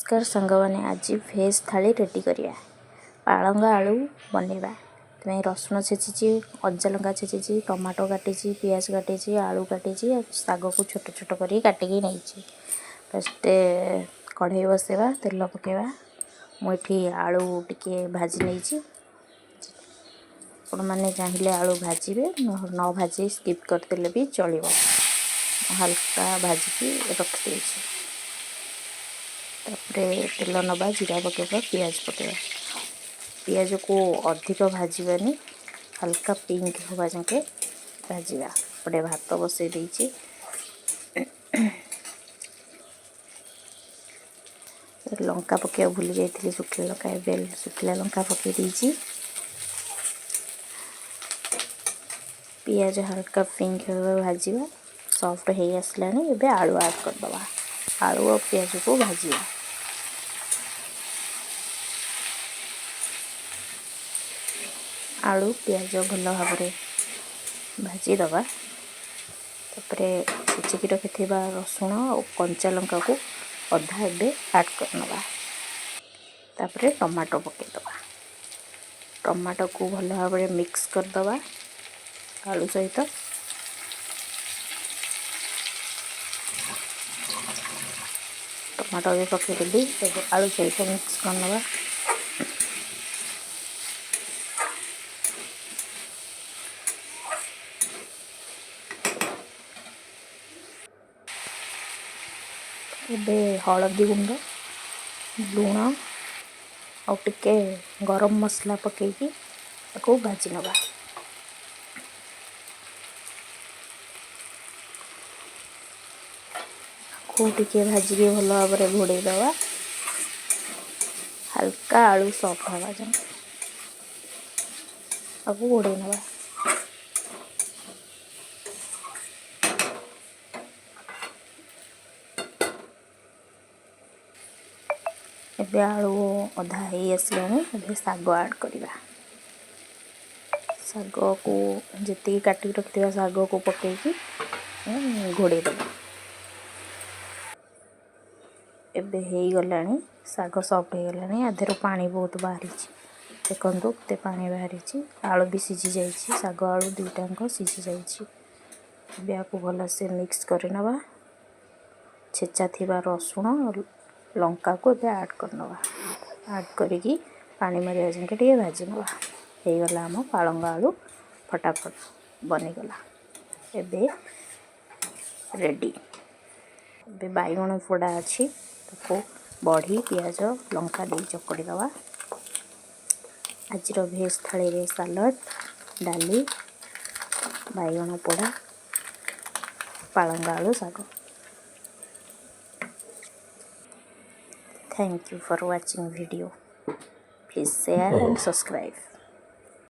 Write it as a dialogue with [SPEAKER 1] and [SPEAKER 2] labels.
[SPEAKER 1] ନମସ୍କାର ସାଙ୍ଗମାନେ, ଆଜି ଭେଜ୍ ଥାଳି ରେଡ଼ି କରିବା। ପାଳଙ୍ଗ ଆଳୁ ବନେଇବା ସେଥିପାଇଁ ରସୁଣ ଛେଚିଛି, କଞ୍ଚା ଲଙ୍କା ଛେଚିଛି, ଟମାଟୋ କାଟିଛି, ପିଆଜ କାଟିଛି, ଆଳୁ କାଟିଛି ଆଉ ଶାଗକୁ ଛୋଟ ଛୋଟ କରି କାଟିକି ନେଇଛି। ଫାଷ୍ଟ କଢ଼େଇ ବସେଇବା, ତେଲ ପକାଇବା। ମୁଁ ଏଠି ଆଳୁ ଟିକେ ଭାଜି ନେଇଛି। ଆପଣମାନେ ଚାହିଁଲେ ଆଳୁ ଭାଜିବେ, ନ ଭାଜି ସ୍କିପ୍ କରିଦେଲେ ବି ଚଳିବ। ହାଲକା ଭାଜିକି ରଖିଦେଇଛି। ତାପରେ ତେଲ ନେବା, ଜିରା ପକାଇବା, ପିଆଜ ପକାଇବା। ପିଆଜକୁ ଅଧିକ ଭାଜିବାନି, ହାଲକା ପିଙ୍କ ହେବା ଯାକେ ଭାଜିବା। ଏପଟେ ଭାତ ବସେଇ ଦେଇଛି। ଲଙ୍କା ପକାଇବାକୁ ଭୁଲି ଯାଇଥିଲି, ଶୁଖିଲା ଲଙ୍କା। ଏବେ ଶୁଖିଲା ଲଙ୍କା ପକାଇ ଦେଇଛି। ପିଆଜ ହାଲକା ପିଙ୍କ ହେବା ଭାଜିବା। ସଫ୍ଟ ହେଇ ଆସିଲାଣି, ଏବେ ଆଳୁ ଆଡ଼୍ କରିଦେବା। ଆଳୁ ଆଉ ପିଆଜକୁ ଭାଜିବା। ଆଳୁ ପିଆଜ ଭଲ ଭାବରେ ଭାଜିଦେବା। ତାପରେ ଛେଚିକି ରଖିଥିବା ରସୁଣ ଆଉ କଞ୍ଚା ଲଙ୍କାକୁ ଅଧା ଏବେ ଆଡ଼୍ କରିନେବା। ତାପରେ ଟମାଟୋ ପକାଇଦେବା। ଟମାଟୋକୁ ଭଲ ଭାବରେ ମିକ୍ସ କରିଦେବା ଆଳୁ ସହିତ। ଟମାଟୋ ବି ପକାଇଦେଲି, ଏବେ ଆଳୁ ସହିତ ମିକ୍ସ କରିନେବା। ଏବେ ହଳଦୀ ଗୁଣ୍ଡ, ଲୁଣ ଆଉ ଟିକେ ଗରମ ମସଲା ପକାଇକି ତାକୁ ଭାଜି ନେବା। ତାକୁ ଟିକେ ଭାଜିକି ଭଲ ଭାବରେ ଘୋଡ଼େଇ ଦେବା, ହାଲକା ଆଳୁ ସଫ୍ଟ ହେବା ଯାଏଁ ତାକୁ ଘୋଡ଼େଇ ନେବା। ଏବେ ଆଳୁ ଅଧା ହେଇ ଆସିଲାଣି, ଏବେ ଶାଗ ଆଡ଼୍ କରିବା। ଶାଗକୁ ଯେତିକି କାଟିକି ରଖିଥିବା ଶାଗକୁ ପକାଇକି ଘୋଡ଼େଇ ଦେବା। ଏବେ ହେଇଗଲାଣି, ଶାଗ ସଫ୍ଟ ହେଇଗଲାଣି। ଆ ଦେହରୁ ପାଣି ବହୁତ ବାହାରିଛି, ଦେଖନ୍ତୁ କେତେ ପାଣି ବାହାରିଛି। ଆଳୁ ବି ସିଝି ଯାଇଛି, ଶାଗ ଆଳୁ ଦୁଇଟାଙ୍କ ସିଝି ଯାଇଛି। ଏବେ ୟାକୁ ଭଲସେ ମିକ୍ସ କରିନେବା। ଛେଚା ଥିବା ରସୁଣ ଲଙ୍କାକୁ ଏବେ ଆଡ଼୍ କରିନେବା। ଆଡ଼୍ କରିକି ପାଣି ମରିବା ଯାଏଁ ଟିକେ ଭାଜି ନେବା। ହେଇଗଲା ଆମ ପାଳଙ୍ଗ ଆଳୁ, ଫଟାଫଟ ବନିଗଲା, ଏବେ ରେଡ଼ି। ଏବେ ବାଇଗଣ ପୋଡ଼ା ଅଛି, ତାକୁ ବଢ଼ି, ପିଆଜ, ଲଙ୍କା ଦେଇ ଚକଡ଼ି ଦେବା। ଆଜିର ଭେଜ୍ ଥାଳିରେ ସାଲଡ଼, ଡାଲି, ବାଇଗଣ ପୋଡ଼ା, ପାଳଙ୍ଗ ଆଳୁ ଶାଗ। Thank you for watching video. Please share and subscribe.